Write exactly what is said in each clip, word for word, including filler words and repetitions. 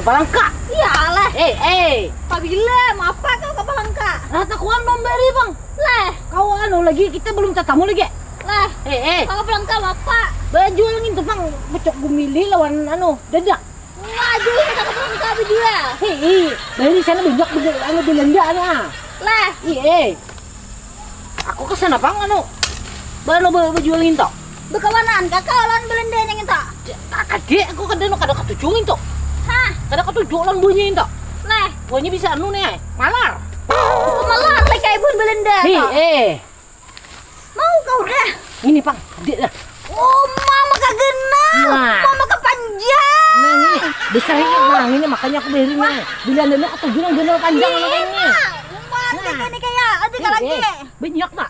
Palangka. Iya lah. Eh, eh. Pabila mapa kau ke Palangka? Rata kuan memberi bang. Lah. Kau anu lagi kita belum tatamu lagi. Lah. Eh, eh. Kau ke Palangka mapa? Baju lagi itu bang. Becok gumili lawan anu dadak. Waduh, kita ke Palangka berdua. Hei, bari sana banyak benda anu Belanda anu ah. Lah. Iya. Aku kesana pang anu. Bano ba- bajual nginto. Bekawanan kakak lawan belendenya nginto. Kakak dek aku kada nu kada katuju nginto. Hah, Kada katuju lawan buahnya nginto. Lah, Buahnya bisa anu nih, malar. Malar lagi kayak buhan belenda. Nih, eh. Mau kau dah. Ini pang, dek dah. Oh, mama kagena. Nah. Mama kepanjang. Nah, ini besar ini, nah ini makanya aku beri nih. Bila anda katuju nang benar panjang anak ini. Nah. Mama ini kayak ada lagi. Banyak nak.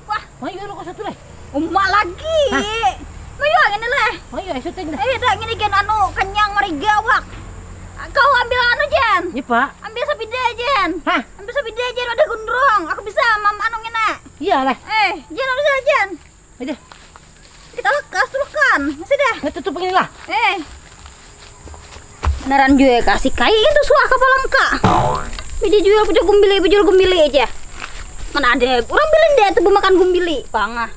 Wah. Ayo lu satu deh. Uma lagi. Hah? Ayo gini lah. Ayo syuting dah. Ayo dah gini gen anu kenyang meriga awak. Kau ambil anu Jan. Iya pak. Ambil sepeda Jan. Hah? Ambil sepeda Jan ada gondrong. Aku bisa mam anu ngina. Iya lah. Eh, Jan ambil Jan. Aja. Kita lekas terus kan. Masih dah. Nggak tutup ini lah. Eh. Beneran jua ya kasih kai itu suah kapal lengka. Biji jual pucuk gumbili, bujul gumbili aja. Mana ada orang Belanda tuh makan gumbili, pangah.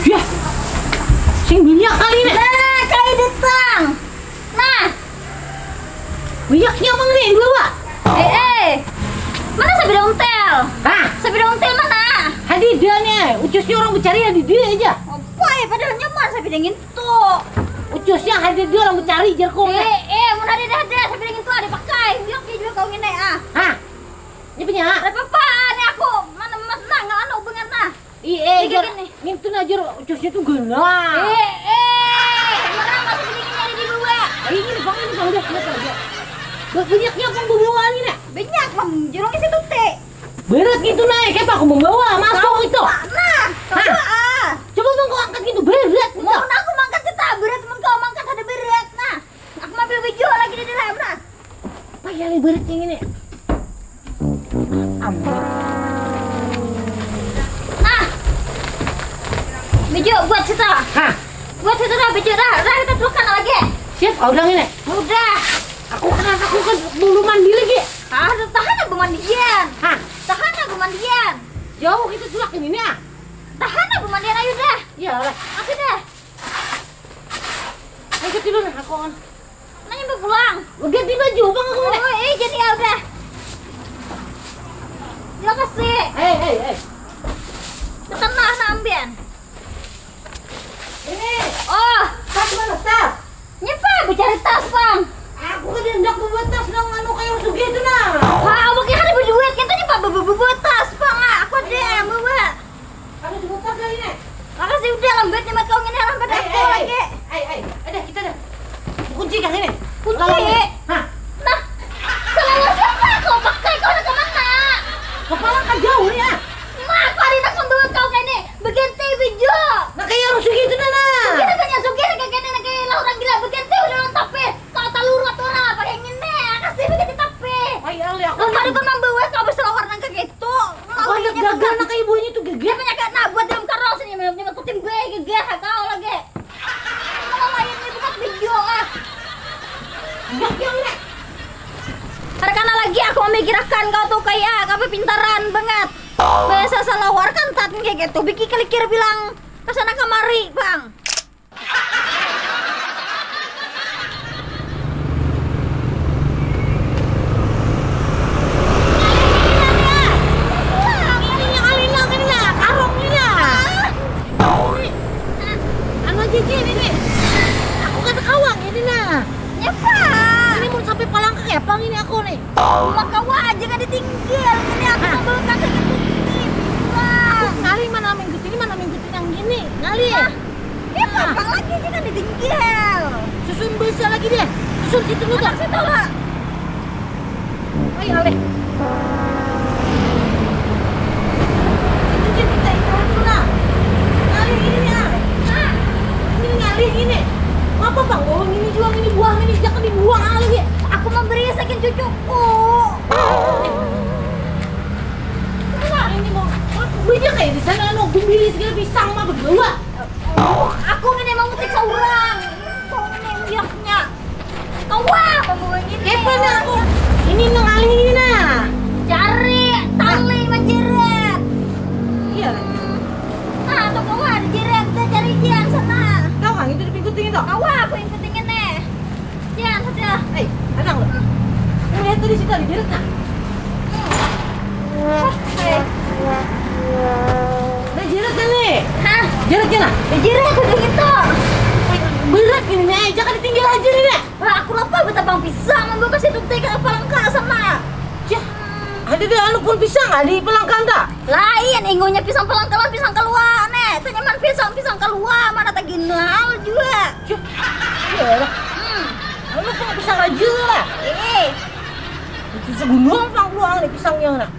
Yah, sing minyak kali nih. Nah, kali datang. Nah, minyaknya mang nih dua. Eh, eh. Mana sapi dongtel? Hah? Sapi dongtel mana? Hadida nih, ucusnya orang mencari hadida aja. Apa ya, padahal nyaman sapi dingin. Tuh. Ucusnya hadir dia orang mencari jerkung. Eh, eh, mun ada dah ada sampai dengan tuh ada pakai. Biar dia juga kau ngene ah. Hah? Ini punya. Ada apa-apa nih aku. Mana mas nah nggak anu hubungan nah. Iya, eh, jar, ngintun aja ucusnya tuh gana. Eh, eh, mana masih sedikit ada di bawah. Ayo ini bang, ini bang, udah, udah, udah. Banyaknya pun bawaan ini. Banyak, bang. Jurung isi tuh teh. Berat gitu naik, kayak aku membawa masuk itu. Nah, coba ah. Coba bang kau angkat gitu berat. Mau aku mangkat kita berat, mau kau mangkat ada berat. Nah, aku ambil video lagi di dalam nah. Apa ya berat yang ini? Amin. Nah, video buat kita. Hah? Buat kita dah video dah, dah kita teruskan lagi. Siap, kau udah ini. Udah. Aku kan aku kan belum mandi lagi. Ah, tahan aku mandian. Hah? Tahan aku mandian. Jauh itu tulak ini nih ah. Tahan aku mandian ayo dah. Iya lah. Aku dah. Ayo tidur nah aku kan. Nanya pulang. Ganti baju bang aku. Oh, eh jadi ya udah. Terima kasih. Hei hei hei. Tekan lah nambian. Ini. Oh. Tas mana tas? Nyepa, bicara tas bang. Aku kan hendak membuat tas nang anu kayak sugi itu nah. Ha, awak yang ada berduit, kita nyepa bawa tas bang. Aku ada yang bawa. Aku sebut tas lagi nih. Makasih udah lambat nyemat kau ini lambat aku lagi. Ai ai, ada kita dah. Kunci kah ini? Kunci. Hah? Nah, selawar siapa kau pakai kau nak kemana? Kepala kan jauh ya. Mak, aku ada nak membawa kau ke ini. Begente bejo. Nah, kayak orang sugi itu nah. Sugi nak kanya sugi nak kaya nak kaya orang gila begente udah orang tapi. Kau talurut orang apa kayak gini. Kasih begente tapi. Ay, ale aku. Kau ada kau membawa kau berselawar nang kayak itu. Aku ada gagal nak kayak ibunya itu gagal. Dia punya kena buat dalam karung sini, punya kutim gue gagal kau lagi. Kalau lain itu kan video ah. Gagal nak. Karena lagi aku memikirkan kau tuh kayak kau pintaran banget. Biasa salawar kan tat kayak gitu, bikin kelikir bilang ke sana kemari, Bang. Anu aja ini nih. Aku kata kawang ini nah. Nyapa? Ini mau sampai palang ke kepang ini aku nih. Makawa aja kan ditinggal. Ini aku mau bawa kacang itu. Ini bisa. Aku ngalih mana minggu ini mana minggu ini yang gini. Ngalih. Hah? Ini gampang lagi aja kan ditinggal. Susun bisa lagi deh. Susun situ dulu. Anak situ lah. Ayo alih. Itu je kita itu dulu lah. Ngalih ini ah. Ini ngalih ini. Apa bang bawang ini jual ini buah ini jangan dibuang ah lagi. Aku memberi saking cucuku. Ini mau. Banyak kayak di sana anu gumbili segala pisang mah berdua. Aku ngini mau ngutik saurang. Kau ngini uyaknya. Kawa pembawa ngini. Kepa nah aku. Ini nang alih ini nah. Cari tali manjeret. Iya lah. Nah, tuh kawa ada jeret, kita cari jian sana. Kau kan itu di pinggir tinggi tuh. Kawa aku yang pentingnya nih. Jian sudah. Hei, tenang lo. Aku lihat tadi situ ada jeret nah. Hei. Nah jeret kan nih. Hah? Jeret kan nah? Ya, jeret udah gitu. Berat ini nih, jangan ditinggal aja nih nih. Wah, aku lupa betapang pisang, membawa ke situ teh ke palangka sama. Yah, ada deh anu pun pisang ah di palangka dah. Lain, ingunya pisang palangka lah, pisang keluar nih. Itu nyaman pisang, pisang keluar, mana tak ginal juga. Yah, iya lah. Hmm. Anu pun pisang aja lah. Eh. Itu segunung pang keluar nih pisangnya nah.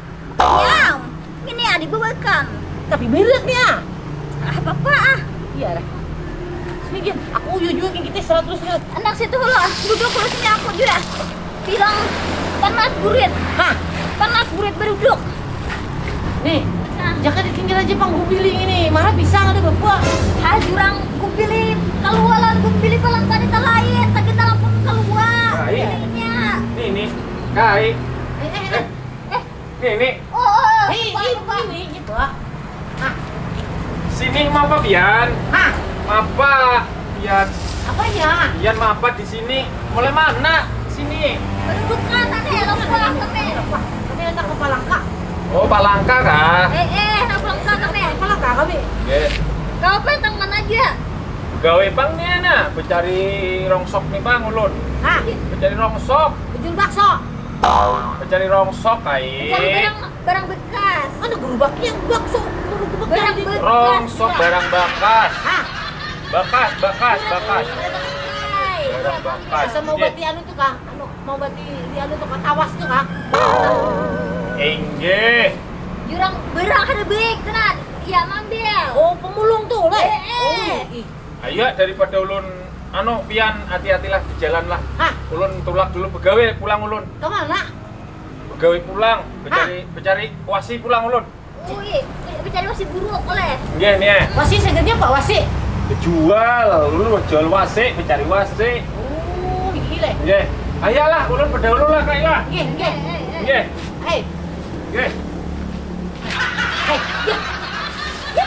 Nyam, ini ya dibawakan. Tapi berat ya. Ah, apa-apa ah. Iya lah. Sini Gin, aku uyu juga gin kita seratus ya. Anak situ lah, duduk dulu sini aku juga. Bilang panas burit. Hah? Panas burit beruduk. Nih, nah. Jangan ditinggal aja pang gubili ini. Mana pisang ada bapak? Hah, jurang gubili keluaran gubili palang tadi lain, tak kenal pun keluar. Nah, iya. Ininya. Nih, nih. Kai. Eh, eh, eh. Eh, Nini. Oh, oh, oh, Hei, lupa, ini, lupa. Ini, ini, Pak. Nah, sini mapa pian? Hah? Mapa pian? Apa ya? Pian mapa di sini? Mulai mana sini? Berdudukan, aneh, lupa, kami. Apa? Kami hantar ke Palangka. Oh, Palangka kah? Eh, eh, hantar Palangka kami. Palangka kami. Oke. Kau apa yang mana aja? Gawe pang nih, nah, becari rongsok nih, Bang, ulun. Hah? Becari rongsok. Bejul bakso. Becari rongsok, ai. Becari barang, barang bekas. Mana gerubaknya? Bakso, gerubak Barang tadi. Bekas. Rongsok, barang bakas. Hah? Bakas, bakas, bakas. Barang bakas. Barang bakas. Asa mau bati anu tuh kah? Anu, mau bati di anu tuh kah? Tawas tuh kah? Inggih. Jurang barang ada baik, tenan. Iya, mambil. Oh, pemulung tuh, leh. Eh, eh. Oh, ih. Ayo, daripada ulun, anu, pian, hati-hatilah di jalan lah. Hah? Ulun tulak dulu begawe pulang ulun. Ke mana? Begawe pulang, becari, hah? Becari wasi pulang ulun. Ui, becari wasi buruk oleh. Nggih, nih. Wasi segennya apa wasi? Jual, ulun jual wasi, becari wasi. Oh, iya leh. Nggih. Ayolah, ulun bedahulu lah, Kak, ya. Nggih, nggih. Nggih. Hei. Nggih. Hei, ya. Ya,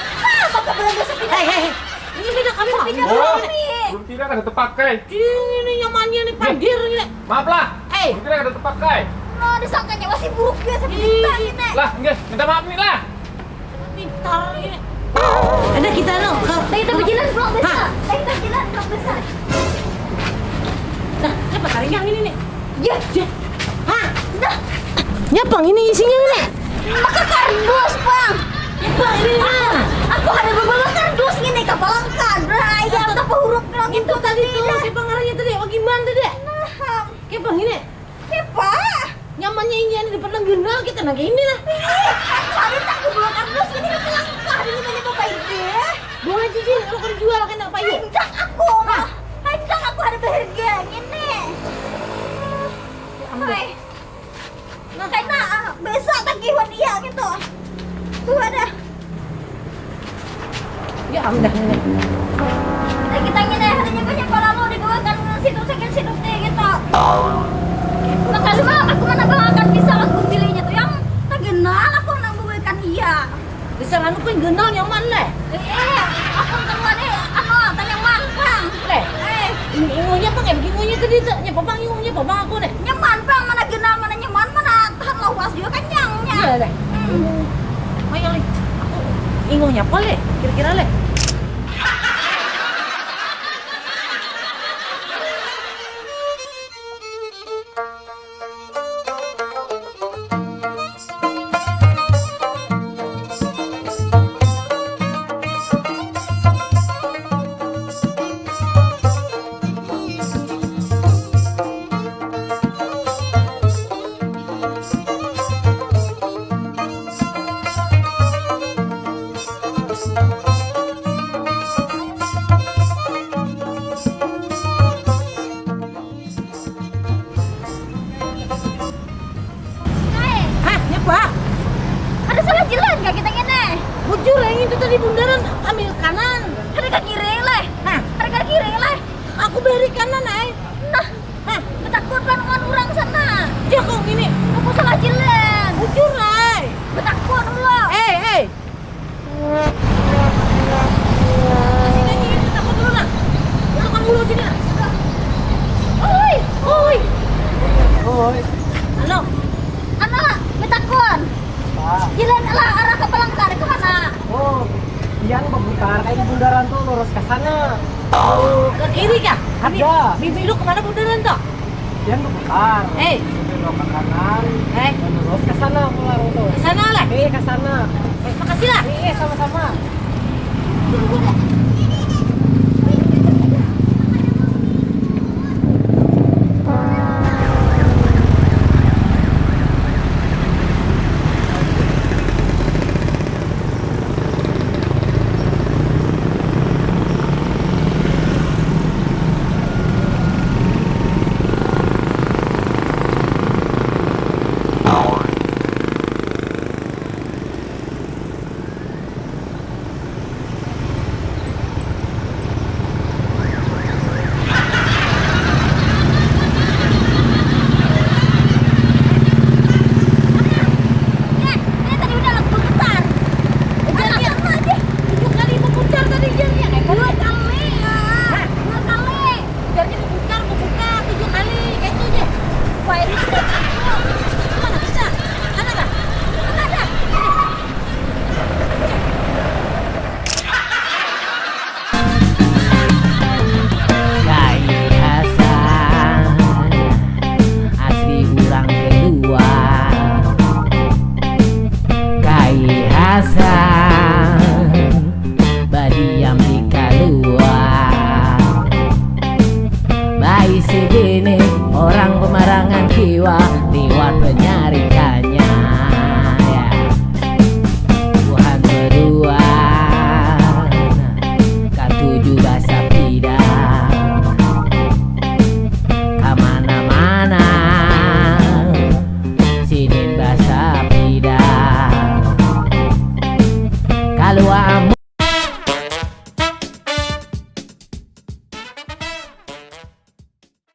apa belanja sepeda? Hei, hei, hei. Ini beda kami, Bang. Sepeda kami. Belum kira kada terpakai. Ini nyamannya nih, pandir ini. Maaf lah. Hei. Belum kira kada terpakai. Nah, disangkanya masih buruk biasa kita ini. Lah, nggih, minta maaf nih lah. Pintar ini. Ada kita no. Nah, kita berjalan pulang besar. Hah? Nah, kita berjalan pulang besar. Nah, cepat tarik yang ini nih. Ya, ya. Hah? Nah. Nyapa ini isinya ini? Maka kardus, Bang. Nyapa ini? Aku, aku ada beberapa kardus ini, kapalang kadra, ayam, apa huruf bilang itu tadi tuh, siapa ngarannya tadi? Oh, gimana tadi? Nah. Nyapa ini? Nyapa? Nyamannya ini ada di pertenggenal kita nang ini lah. Ih, kami tak beberapa kardus ini kapalang kadra ini banyak apa ini? Buang aja sih, kalau kau jual kena apa yuk? Hendak aku, mah. Hendak aku ada berharga ini. Ya ampun. Hai. Nah. Kaina, ah, bisa tagihan iya gitu. Tuh ada. Ya, udah ini. Nah, kita ngini, hanya banyak para mau dibawakan situ, sakit situ teh gitu. Makasih mah, aku mana bawakan bisa aku pilihnya tuh yang tak kenal, aku nang bawakan iya. Bisa anu pun kenal nyaman leh. Eh, eh, aku keluar deh, anu, tak nyaman, Bang. Leh. Eh. Ini ingunya pang, eh, ingunya tadi tuh, nyapa pang ingunya, apa pang aku nih? Nyaman, Bang, mana kenal, mana nyaman, mana tahan lawas juga kenyangnya. Iya leh. Hmm. Ayo leh, aku ingunya apa leh? Kira-kira leh. Kiri leh. Nah, harga kiri leh. Aku beri kanan, ai. Nah, nah, betakun pan wan urang sana. Jauh kau ini. Aku salah jalan. Bujur, ai. Betakun lo. Eh, eh. Sini, sini, betakun dulu, nah. Betakun dulu sini, nah. Oi, oi. Oi. Halo. Anak, betakun. Jalan lah arah ke Palangka ke mana? Oh, yang berputar kayak di bundaran tuh lurus ke sana. Oh, ke kiri kah? Ada. Bibi lu kemana bundaran tuh? Yang berputar. Eh. Belok ke kanan. Eh. Lurus ke sana pulang tuh. Ke sana lah. Iya, ke sana. Eh, makasih lah. Iya, sama-sama. Tunggu deh.